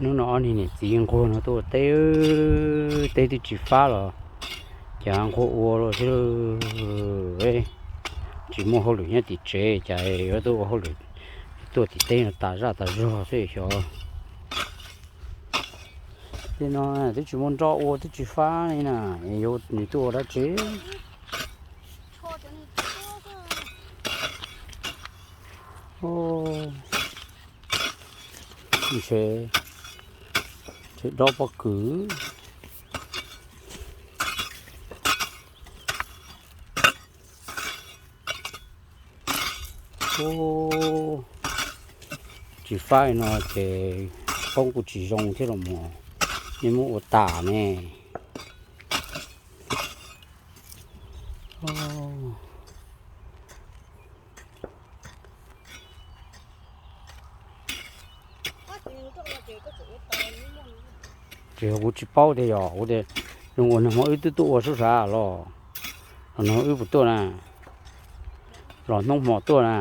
Hnub no ob niag niam txiv nquag no tuaj ua teb, teb twb tsis fab los cas nquag ua luaj thiab. Tsis muaj hauj lwm nyob tim tsev cas yuav tuaj ua hauj lwm, tuaj tim teb no tas zaj tas zog xwb xyov. Tej no twb tsis muaj nroj ua twb tsis fab li na, yuav nws tuaj ua dab tsi? Ntshe, ntshe dob pob kws. Tsis fab li no ces poob kuj tsis zoo thiab los mas, nej muab ua tas ne. Tsis yog kuv tsis paub tias yog kuv tias zoo ua nag hmo wb twb tuaj ua sub sav los, los nag hmo wb puas tuaj na, los hnub hmo tuaj na.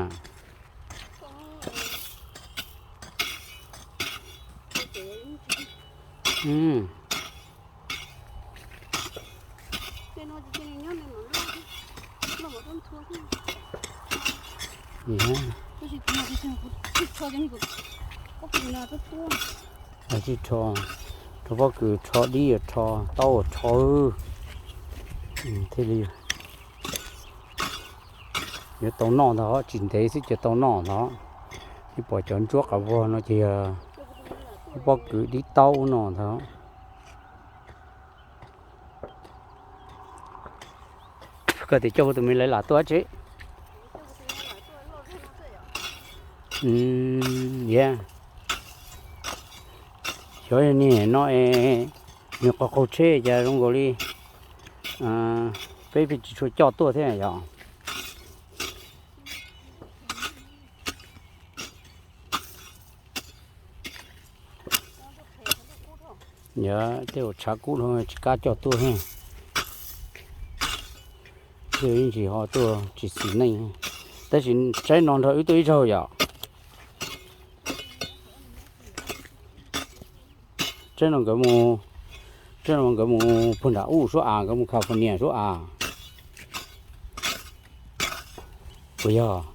Tsis rho, rho pob kws rho dib rho taub rho thiaj li yuav tau noj ntag, tsis ntev xwb ces tau noj ntag. Ib pom cov ntsuab qas vog no ces yog ib pob kws dib taub ub no ntag. Koj tias coj kuv tus me lawv lam tuaj tsi? Yog, xyov niag no es nws qaug qaug tsheb cas zoo nkaus li peb pheej tsis tshua coj tuaj thiab yom. Yog tej uas tshav kub no tsis kam coj tuaj thiab. Yeej tsis ho tuaj tsis xis neej, tab sis tsaib no nrog wb tuaj ib zaug yom. Tsaib no nkawd mus, tsaib no nkawd mus puag nram ub suab av, nkawd mus California suab av. Puas yog?